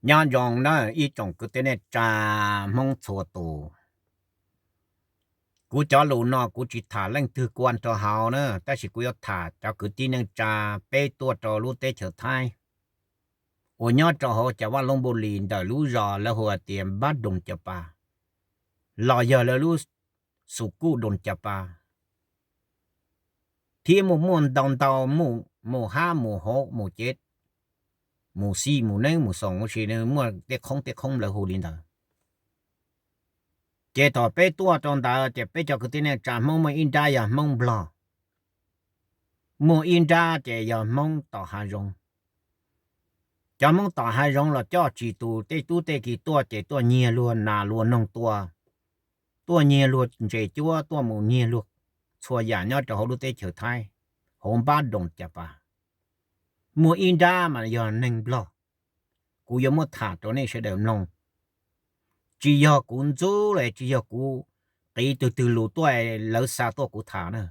Nyob zoo na ib tsoom kwv tij neej tsa Hmoob txhua tus. Kuv cov lus no kuv tsis tham leej twg kua rau hauv na, tab sis kuv yuav tham cov kwv tij neej tsa peb tuaj rau lub teb chaws Thaib uas nyob rau hauv cov vaj loog npuj lis ntawm lub zos lawv hu tias Npab Doos Ca Pas, los yog lawv lub Xus Kuj Doos Ca Pas, thiab muaj muaj ntau ntau, mus hab mus hauv mus ces mus xij mus neeb mus xoos ua si, muaj tej qhoob tej qhoob lawv hu li ntawd. Ces thaum peb tuaj rau ntawd ces peb cov kwv tij neej tsa Hmoob muaj ib nrab yog Hmoob Nplog, muaj ib nrab ces yog Hmoob tom hav zoov. Cov Hmoob tom hav zoov los coj tsis tus tej tub tej ki tuaj ces tuaj nyiag luag nas luag noog tua, tuaj nyiag luag ntses cuab, tuaj mus nyiag luag txhua yam nyob rau hauv lub teb chaws Thaib, hauv Npab Doos Ca Pas. Muaj ib nrab mas yog neeg Nplog, kuv yuav muab tham rau nej sawv daws mloog. Tsis yog kuv ntxub los tsis yog kuv qiv twg twg lus tuaj lawv xa tuaj kuv tham na.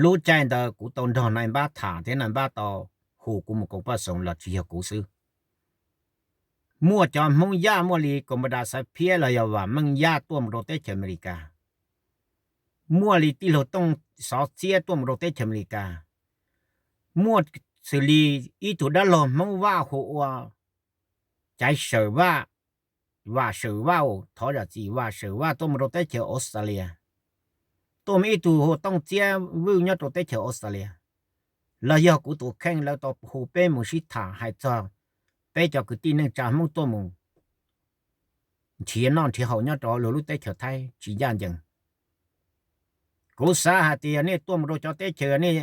Lub caij ntawd kuv tau nrog Nais Npab tham thiab Nais Npab tau hu kuv mus koom paj xoom los tsis yog kuv xwb. Muaj cov Hmoob Yaj muaj li Koos Pas Das Xav Phiab los yog Vam Meej Yaj tuaj mus rau teb chaws Amelikas. Muaj li tij laug Tooj Xov Txiab tuaj mus rau teb chaws Amelikas. Muaj xws li ib tug dab laug Hmoob Vaj hu ua Caiv Sawm Vaj, Vam Sawm Vaj, thov zam txim, Vam Sawm Vaj tuaj mus rau teb chaws Australia. Tuaj mus ib tug hu Tooj Txiab Vwj nyob rau teb chaws Australia. Los yog kuv tus kheej lawv tau hu peb mus sib tham hais txog peb cov kwv tij neej tsa Hmoob tuaj mus nrhiav noj nrhiav haus nyob rau luag lub teb chaws Thaib tsis ncaj ncees. Kuv xav hais tias nej tuaj mus rau cov teb chaws, nej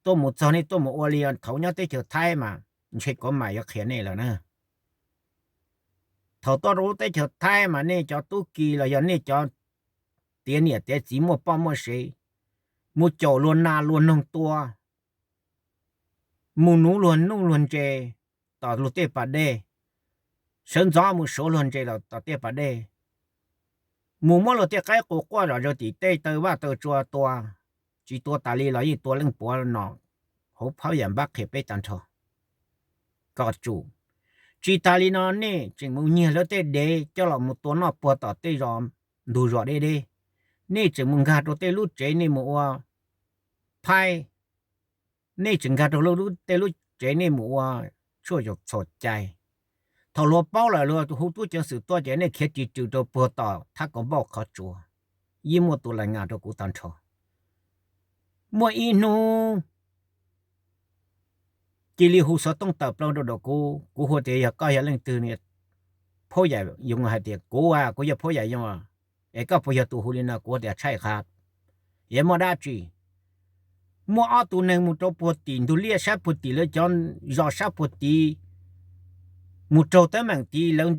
tuaj mus txog nej tuaj mus ua li thaum nyob teb chaws Thaib mas ntshe kuv mam yuav qhia nej lawm na. Thaum tuaj rau lub teb chaws Thaib mas nej cov tub ki los yog nej cov tiav niam tiav txiv muaj poj muaj sev, mus caum luag nas luag noog tua, mus nuv luag nuj luag ntses tom luag tej pas dej, sawv ntxov mus suav luag ntses los tom tej pas dej, mus muab luag tej qaib qus quaj zom zaws tim tej taw vaj taw tsua tua, tsis tua tas li los yeej tua leej puav no hauv phab yam npab qhia peb tag nrho. Kom tsum, tsis tas li no nej tseem mus nyiag lawv tej dev coj los mus tua noj puag tom tej zos ntug zos deb deb, nej tseem mus nkag rau tej lub tsev nej mus ua phaib, nej tseem nkag rau tej lub tsev nej mus ua tshuaj txhaum cai. Thaum luag paub lawm luag hu tub ceev xwm tuaj ces nej khiav ris tsw rau puag tom thab kaus npauj qhov tsua, yeej muaj tus las ngas rau kuv tag nrho. Muaj ib hnub cia li hu xov tooj tawm plaws rau kuv, kuv hu tias yog koj yog leej twg? Phauj Yam Yoo hais tias kuv, kuv yog Phauj Yam Yoo. Es koj puas yog tus hu li no? Kuv tias tshaj qha, yuav muaj dab tsi? Muaj ob tug neeg mus rau puag tim ntug liaj sab puag tim lawv cov zos sab puag tid, mus raug teeb meem tid, lawv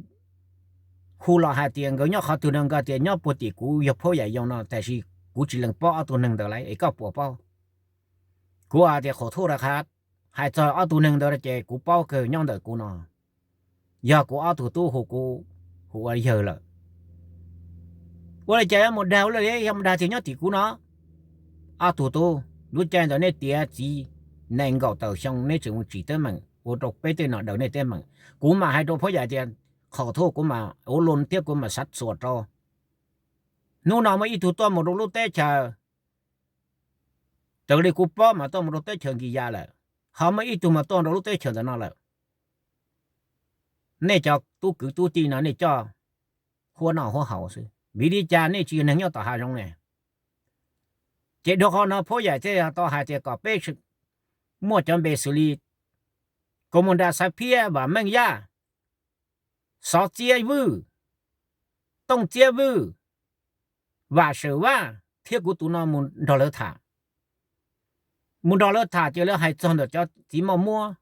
hu los hais tias nkawd nyob qhov twg no, nkawd tias nyob puag tim kuv yog Phauj Yam Yoo no, tab sis kuv tsis lees paub ob tug neeg ntawd lawm, es koj puas paub? Kuv hais tias qhov thuj rau qha, hais txog ob tug neeg ntawd ces kuv paub kawg, nyob ntawm kuv no. Yog kuv ob tug tub hu kuv, hu ua yawg lawm. Ua li cas yuav mus dag ua luaj li, yog mus dag tias nyob tim kuv no? Ob tug tub, lub caij ntawd nej tiav txiv nees nkaum tawm xyoo, neb tseem mus tsim teeb meem ua rau peb tej nom daws nej teeb meem. Kuv mam hais rau Phauj Yam tias qhov thuj, kuv mam ua lus thiab kuv mam xav xuas rau. Hnub no muaj ib tug tuaj mus rau lub teb chaws, raws li kuv paub mas tuaj mus rau teb chaws Nkis Yas lawm, ho muaj ib tug mas tuaj rau lub teb chaws ntawm no lawm. Nej cov tub kwv tub tij no nej coj huab noj huab haus xwb, vim li cas nej tsis yog neeg nyob tom hav zoov ne? Ces dhau qhov no Phauj Yam thiaj tau hais tias kom peb muaj cov npe xws li Koos Mus Das Xav Phiab, Vam Meej Yaj, Xov Txiab Vwj, Tooj Txiab Vwj, Vam Sawm Vaj thiab kuv tus no mus nrog lawv tham. Mus nrog lawv tham ces lawv hais txog ntawm cov txiv moj muab.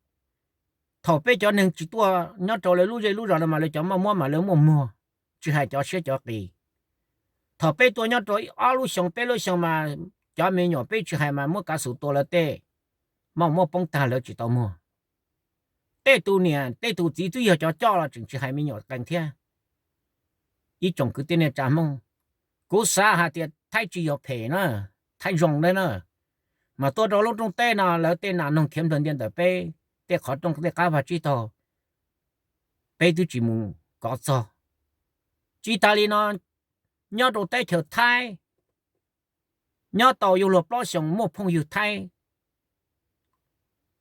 Thaum peb cov neeg tsis tuaj nyob rau lawv lub zej lub zos no mas lawv cov moj muab mas lawv muaj muag, tsis hais cov siab cov qis. Thaum peb tuaj nyob rau ob lub xyoo peb lub xyoo mas cov me nyuam peb tsis hais mas muab kav xus tua lawv tej moj muab poob tag lawv tsis tau muag. Tej tus niam tej tus txiv twb yog cov coj los tseem tsis hais me nyuam qee thiab. Ib tsoom kwv tij neej tsa Hmoob, kuv xav hais tias Thaib tsis yog phem na, Thaib zoo thiab na, mas tuaj rau lub rooj teb no lawv tej nas noog khiav nplawg ntia ntawm peb tej qhov rooj tej qab vag tsib taug. peb twb tsis mus kov txog. Tsis tas li no, nyob rau teb chaws Thaib, nyob tau yuav luag plaub xyoos muaj phooj ywg Thaib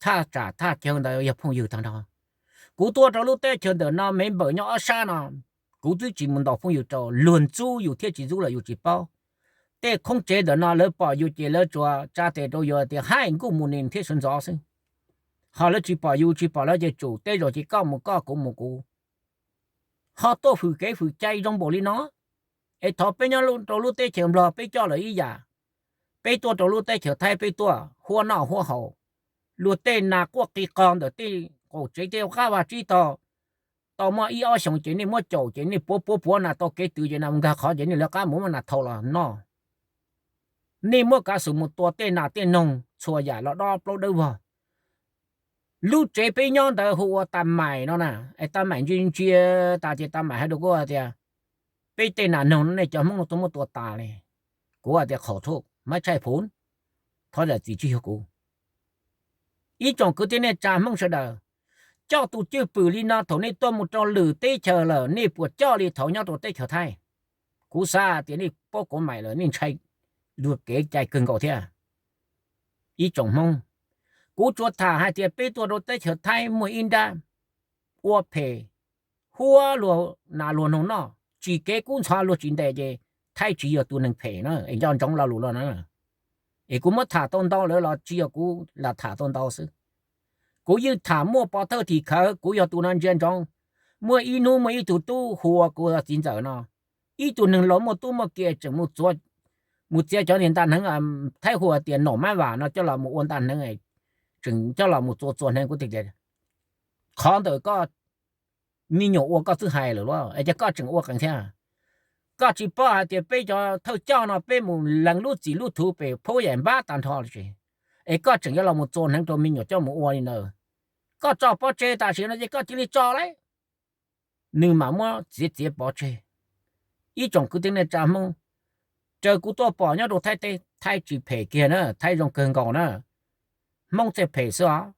thaj tsam thaj chaw ntawd yog phooj ywg tag nrho. Kuv tuaj rau lub teb chaws ntawm no, me npawm nyob ob sab no, kuv twb tsis mus ntaus phooj ywg rau, luag ntxub yus thiab tsis ntxub los yus tsis paub. Tej khoob tsev ntawm no lawv pom yus ces lawv tsuas tsa tes rau yus tias hi good morning thiab sawv ntxov xwb. Ho lawv tsis pom yus tsis pom lawv ces tsum tej zaum ces koj mus koj kuv mus kuv. Ho tuaj hwm kev hwm cai zoo npaum li no. Es thaum peb nyob rau lub teb chaws Nplog peb coj lawm ib yam, peb tuaj rau lub teb chaws Thaib peb tuaj huab noj huab haus. Luag tej nas quaj qi qog ntawm tej qaum tsev tej qab vaj tsib taug, tau muaj ib ob xyoos ces nej muab caum ces nej puav puav puav nas tau kev twv ces nas nkag qhov ces nej lawv qab mus muab nas thau los noj. Nej muab kav xwm mus tua tej nas tej noog txhua yam los dob plaub dawb vog. Lub tsev peb nyob ntawd hu ua tas maim no na, es tas maim ntsia ntsia tas ces tas maim hais rau kuv tias, peb tej nas noog no nej cov Hmoob no tuaj muab tua tas li. Kuv hais tias qhov thuj mab tshaij phuv, thov zam txim tsis yog kuv. Ib tsoom kwv tij neej tsa Hmoob sawv daws, coj tus cwj pwm li no thaum nej tuaj mus rau lwm teb chaws lawm nej puas coj li thaum nyob rau teb chaws Thaib? Kuv xav tias nej paub kuv maim lawm nej ntshai luag kev cai kawg nkaus thiab. Ib tsoom Hmoob, kuv tsuas tham hais tias peb tuaj rau teb chaws Thaib muaj ib nrab ua phem, huab luag nas luag noog noj, tsis kev kub ntxhov luag tsis ntes ces Thaib tsis yog tus neeg phem na, es nco ntsoov lo lus no na. Es kuv muab tham tau ntau lawm los tsis yog kuv lam tham tau ntau xwb. Kuv yeej tham muaj pov thawj tim khawv, kuv yog tus no ntsia ntsoov. Muaj ib hnub muaj ib tug tub hu ua kuv txiv ntxawm no, ib tug neeg laus muaj tub muaj ki tseem mus txiav cov niag ntaj hneev Thaib hu tias nom mab vam no coj los mus ua ntaj hneev, tseem coj los mus txua txua hneev. Kuv tias, qhov ntawm koj me nyuam ua koj twb hais lawm los es cas koj tseem ua qees thiab? Koj tsis paub hais tias peb cov thawj coj no peb mus lees lub txim lub thuv pem phub yaim npab tag nrho li, es koj tseem yuav los mus txua hneev rau me nyuam coj mus ua li ntawd? Koj tso pov tseg tam sim no ces koj cia li tso lauj. Nws mam muab txiav txiav pov tseg. Ib tsoom kwv tij neej tsa Hmoob, raws kuv tuaj pom nyob rau Thaib teb, Thaib tsis phem kiag na, Thaib zoo kawg nkaus na. Hmoob txawj phem xwb os.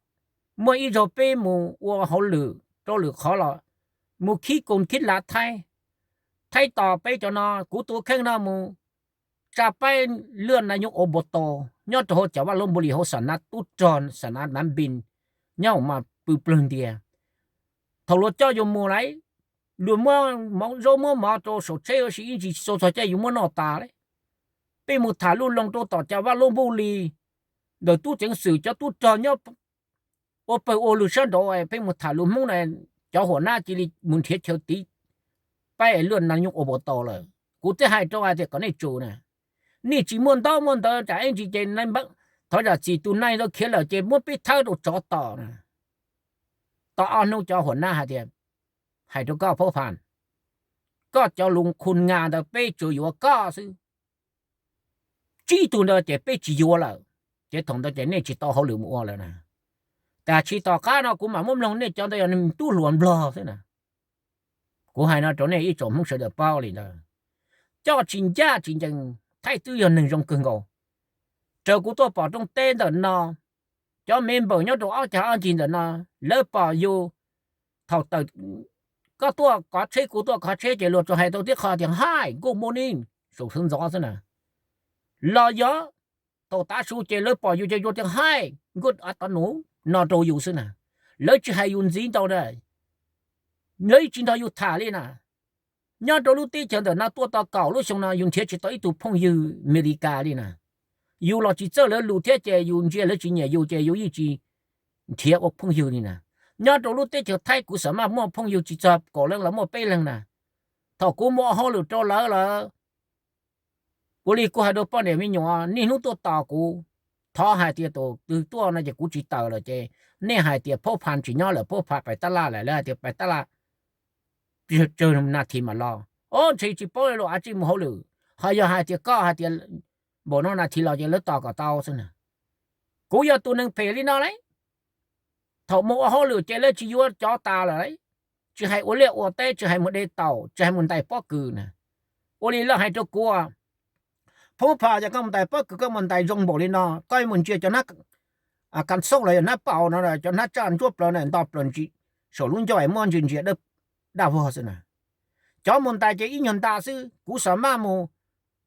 Muaj ib zaug peb mus ua hauj lwm rau lwm qhov los mus khib koos khib lav Thaib. Thaib tos peb cov no, kuv tus kheej no mus tsa paib lwaj nas nyuj Obama nyob rau hauv cov vaj loog npu li hauv xa nav tub rog xa nav nav npis nyob mas pw plawg ntias. Thaum luag coj yus mus lauj, luag muab mov zaub muab mov rau saum tsheb ua si ib ntsis tsis txaus txog caij yus muab noj tas lauj. Peb mus tham lub loo rau tom cov vaj loog npu li ntawm tub ceev xwm cov tub rog nyob ua pawg ua lug sab nraud, peb mus tham lus Hmoob na, cov huam nab cia li mus nrhiav chaw tiv paib lwaj nas nyuj Obama lawm. Kuv twb hais rau hais tias kom nej tsum na, nej tsis muaj ntaub muaj ntawv tsam ib ntsis ces thov zam txim tus nai ntawd khiav lawm ces muab peb thawb rau tsov tom na. Tos ob hnub cov huam nab hais tias, hais rau koj Phob Phas, koj cov lus khu nga ntawd peb tsuas yuav koj xwb, tsib tug ntawd ces peb tsis yuav lawm, ces thaum ntawd ces nej tsis tau hauj lwm mus ua lawm na. Tas tsis tom qab no kuv mam muab mloog nej cov ntawd yog neeg tub hluas Nplog xwb na. Kuv hais no rau nej ib tsoom Hmoob sawv daws paub li ntawd. Coj tsis ncaj tsis ncees, Thaib twb yog neeg zoo kawg nkaus. Raws kuv tuaj pom rooj teb ntawm no, cov me npawm nyob rau ob cag ob ncig ntawm no, lawv pom yus thaum tawm, koj tuaj kov tsheb kuv tuaj kov tsheb ces luag tsuas hais tau tib qho tias hi good morning saum sawv ntxov xwb na. Los yog thaum tav su ces lawv pom yus ces yuav tias hi good afternoon no rau yus xwb na. Lawv tsis hais yus ntxiv ntau na, lawv tsis nrog yus tham li na. Nyob rau lub teb chaws ntawm no tuaj tau kaum lub xyoo no yus nrhiav tsis tau ib tug phooj ywg Amelikas li na. Yus los tsis txawj lawv lus thiab ces yus ntsia lawv tsis nyiam yus ces yus yeej tsis nrhiav ua phooj ywg li na. Nyob rau lub teb chaws Thaib kuv xam maj muaj phooj ywg tsis txog kaum leej los muaj peb leeg na. Thaum kuv mus ua hauj lwm rau lawv lawm, ua li kuv hais rau poj niam me nyuam niaj hnub tuaj tos kuv, thov hais tias tus twg tuaj no ces kuv tsis tawm lawm ces nej hais tias Phob Phas tsis nyob lawm, Phob Phas pais tab laj lawm, lawv hais tias pais tab laj tsawg nas this mam los. Ob, ntshe tsis paub li los av tsis mus hauj lwm, ho yog hais tias koj hais tias npaum no nas this los ces lawv tos kom tau xwb na. Kuv yog tus neeg phem li no lauj. Thaum mus ua hauj lwm ces lawv tsis yuav cov tas lawm lauj. Tsis hais ua liaj ua teb, tsis hais mus de taum, tsis hais mus ntais pob kws na. Ua li lawv hais rau kuv, Phob Phas, yog koj mus ntais pob kws koj mus ntais zoo npaum li no, koj mus ntsia cov hnab kas xauj los yog hnab paus no, cov hnab tsaj ntsuab plaws na, nto plaws ntsis saum lub ncauj es muab ntsia ntsia dawb daj vog xwb na. Cov mus ntais ces ib nyuag nta xwb, kuv xa maj mus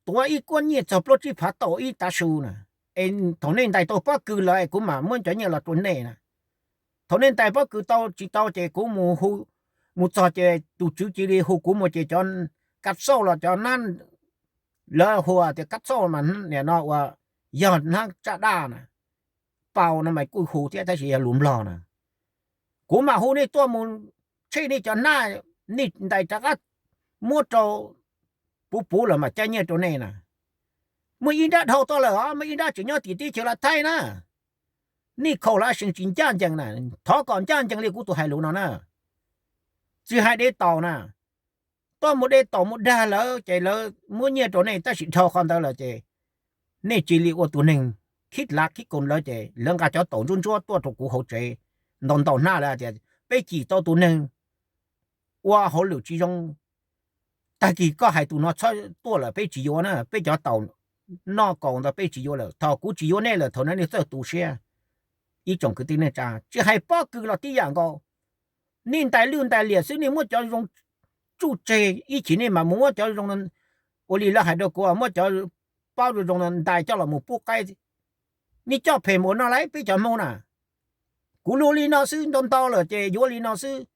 tuav ib kuab nyiaj txog plaub tsib phav tau ib tav su na. Es thaum nej ntais tau pob kws lawm es kuv mam muab cov nyiaj los rau nej na. Thaum nej ntais pob kws tau tsis tau ces kuv mus hu, mus txog ces tus tswv cia li hu kuv mus ces cov ka xauj los cov nab, lawv hu tias ka xauj mas nim no uas yog nab tsaj daj na, pau no mas kuj hu thiab tab sis yog lus Nplog na. Kuv mam hu nej tuaj mus tsheb nej cov nab, nej ntais rov qab muab rau puv puv los mam cab nyiaj rau nej na. Muaj ib nrab dhau tuaj lawm os, muaj ib nrab tseem nyob tim teb chaws Lav Thaib na. Nej khaus lawv seem tsis ncaj ncees na, thov kom ncaj ncees li kuv tus hais lus no na. Tsis hais de taum na, tuaj mus de taum mus dag lawv ces lawv muab nyiaj rau nej tab sis dhau qhov ntawd lawm ces nej cia li ua tus neeg khib lav khib koos lawv ces lawv nqa cov taum ntsuab ntsuab tuaj rau kuv hauv tsev ntau ntau hnab lawv tias peb cim tau tus neeg ua hauj lwm tsis zoo. Tag kis koj hais tus no txhob tuaj lawm peb tsis yuav na, peb cov taum noj kaus ntawd peb tsis yuav lawm. Thaum kuv tsis yuav nej lawm thaum no nej txawj tu siab. Ib tsoom kwv tij neej tsa, tsis hais pob kws los tib yam nkaus. Nej ntais lwj ntais liam xwb, nej muab cov zoo tsuj tseg ib chim nej mam mus muab cov zoo, ua li lawv hais rau kuv muab cov pob zoo zoo no ntais coj los mus pub qaib. Nej coj phem mus no lawm peb cov Hmoob na. Kuv luag li no xwb, ntau ntau lawm ces yuav li no xwb.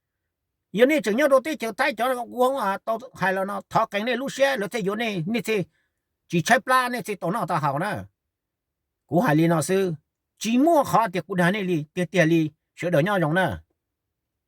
Yog nej tseem nyob rau teb chaws Thaib cov kuv tau hais los no thov qee nej lub siab lawv thiaj yuav nej, nej thiaj tsis tshaib plab nej thiaj tau noj tau haus na. Kuv hais li no xwb, tsis muaj qhov tias kuv dag nej li, tiag tiag li. Sawv daws nyob zoo na.